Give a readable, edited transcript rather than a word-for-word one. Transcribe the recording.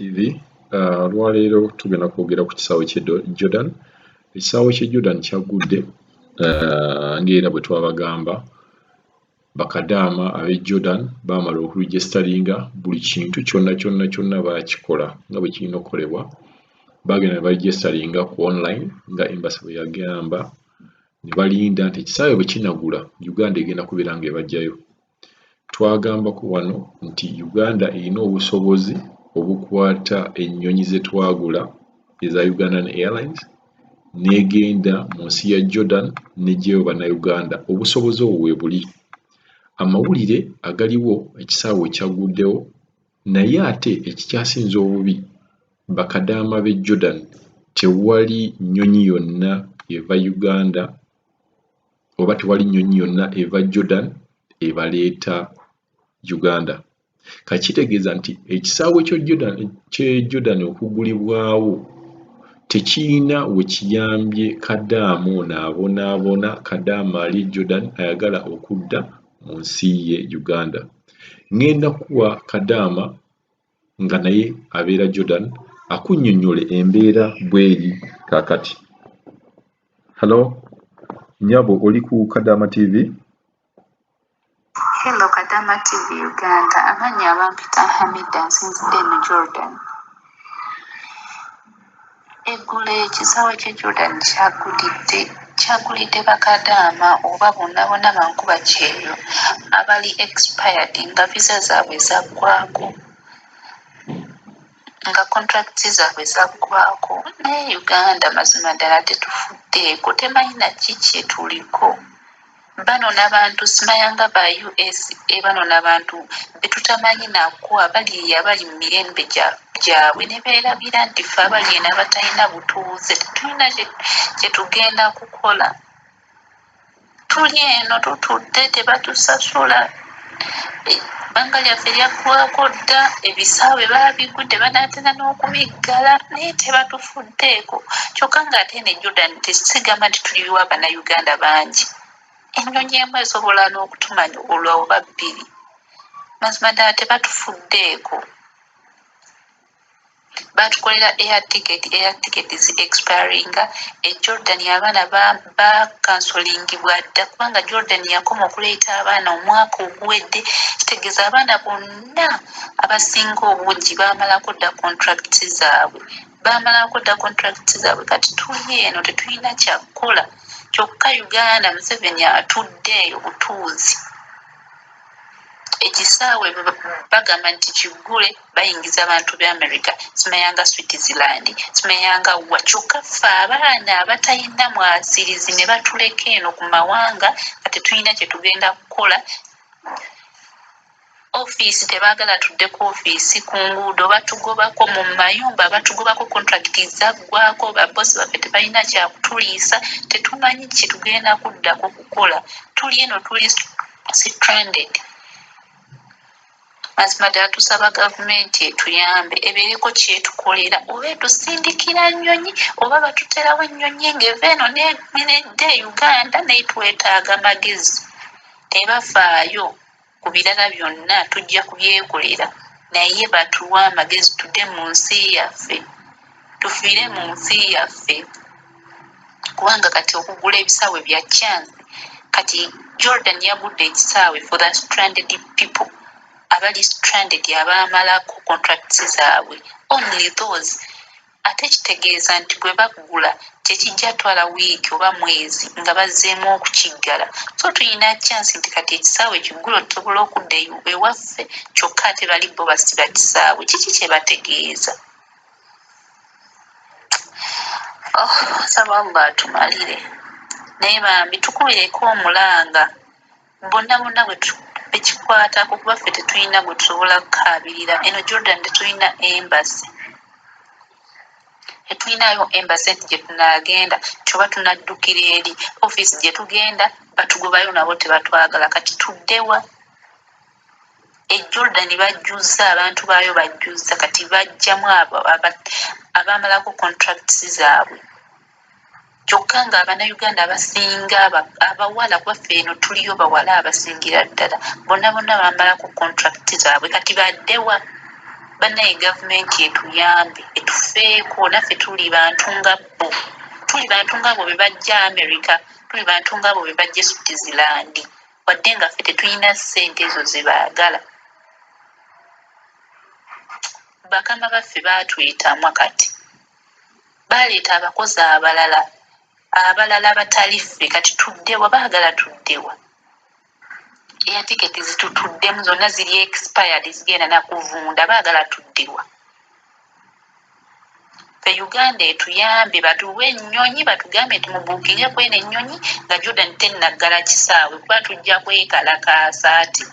TV. Olwaleero tugenda kwogera ku kisaawe ky'e Jordan. Ekisaawe ky'e Jordan kyaggudde ng'era bwe twabagamba. Bakadaama ab'e Jordan baamala okuregisitaringa buli kintu kyonna kyonna kyonna, baakikola nga bwe kirina okukolebwa. Baagenda ne baregisitaringa ku online nga embassy bwe yagamba, ne balinda nti ekisaawe bwe kinagula, Uganda egenda kubeera ng'ebaggyayo. Twagambako wano nti Uganda erina obusobozi obukwata ennyonyi ze twagula eza Ugandan Airlines n'egenda mu nsi ya Jordan n'eggyayo Bannayuganda. Obusobozi obwo weebuli. Amawulire agaliwo, ekisaawe kyagguddewo, naye ate ekikyasinze obubi, bakadaama b'e Jordan tewali nnyonyi yonna eva Uganda oba tewali nnyonyi yonna eva Jordan ebaleeta Uganda. Kati kitegeeza nti ekisaawe ky'e Jordan okuggulibwawo tekiyina we kiyambye kadaama ono abonaabona, kadaama ali e Jordan ayagala okudda mu nsi ye Uganda. Ŋŋenda kuwa kadaama nga naye abeera Jordan akunnyonnyole embeera bw'eri kaakati. Hello, nnyabo, oli ku Kadaama TV? Hello Kadama TV Uganda, amannya abampita Hamida, nsinzidde eno Jordan. Eggulo ekisaawe ky'e Jordan kyagulidde bakadaama oba bonna bonna bankuba kyeyo abali expired nga visa zaabwe zaggwako, nga contracts zaabwe zaggwako, naye Uganda mazima ddala tetufuddeeko, temanyi na ki kye tuliko. Banona bantu simayanga ba USA, banona bantu betutamanyi nako, abali eyo abali mu mirembe gyabwe ne beerabira nti ffe abali eno abatalina butuuze tetulina kye tugenda kukola. Tuli eno tutudde, tebatusasula, ebbanga lyaffe lyaggwako dda, ebisaawe baabigudde, banaatera n'okubiggala, naye tebatufuddeeko. Kyokka ng'ate ne Jordan tesigamba nti tuliwo Abannayuganda bangi, ennyonyi emu esobola n'okutumanya olwa oba bbiri. Mazima ddala tebatufuddeeko. Batukolera air ticket, air ticket zi expiringa e Jordan. Abaana bakansolingibwa dda kubanga Jordan yakoma okuleeta abaana omwaka oguwedde. Kitegeeza abaana bonna abasinga obungi bamalako dda contract zaabwe, bamalako dda contract zaabwe. Kati tuli eno tetulina kyakukola. Kyokka Uganda, Museveni atudde eyo butuuzi. Ekisaawe bagamba nti kiggule, bayingiza abantu be America, simayanga Switzerland, simayanga wa. Kyokka ffe abaana abatalina mwasirizi ne batuleka eno ku mawanga nga tetulina kye tugenda kukola. Ofiisi tebaagala tudde ku ofiisi, ku nguudo batugobako, mu mayumba batugobako, contract zaggwako, babosi baffe tebalina kyakutuliisa, tetumanyi kye tugenda kuddako kukola. Tuli eno, tuli stranded. Mazima ddala tusaba gavumenti etuyambe, ebeereko kyetukolera, oba etusindikira nnyonyi, oba batuterawo ennyonyi ng'eva eno nedda e Uganda, naye twetaaga magezi. Tebafaayo ku birala byonna, tujja kubyekolera, naye batuwe amagezi tudde mu nsi yaffe, tufiire mu nsi yaffe, kubanga kati okugula ebisaawe bya chance. Kati Jordan yagudde ekisaawe for the stranded people, abali stranded, abaamalako contracts zaabwe, only those. Ate kitegeeza nti bwe baggula tekijja twala wiiki oba mwezi nga bazzeemu okukiggala. So tulina chance nti kati ekisaawe kiggulo, tusobola okudda ewaffe. Kyokka ate bali bo basiba kisaawe. Kiki kye bategeeza? Oh, saba Allah atumalire, naye bambi tukubireko omulanga bonna bonna bwe bekikwatako, kuba ffe tetulina gwe tusobola kukaabirira eno Jordan. Tetulina embassy, tetulinayo embassy nti gye tunaagenda kyoba tunaddukira eri ofiisi. Gye tugenda batugobayo, nabo tebatwagala. Kati tuddewa? E Jordan bajjuzza abantu baayo, bajjuzza. Kati bajjamu abo abamalako contracts zaabwe, kyokka nga Abannayuganda abasinga abawala, kuba ffe eno tuliyo bawala abasingira ddala, bonna bonna bamalako contract zaabwe. Kati baddewa? Bannaye, gavumenti etuyambe, etufeeko. Naffe tuli bantu nga bo, tuli bantu nga bo be bajja America, tuli bantu nga bo be bajja Switzerland, wadde nga ffe tetulina ssente ezo ze baagala. Bakama baffe baatwetamwa, kati baleeta abakozi abalala, abalala batali ffe. Kati tuddewa? Baagala tuddewa? Air ticket zitutuddemu zonna, ziri expired, zigenda nakuvunda. Baagala tuddewa? Ffe Uganda etuyambe, batuwe ennyonyi, batugambe nti mubookinge kweno ennyonyi nga Jordan tennaggala kisaawe, kuba tujja kwekalakaasa ati.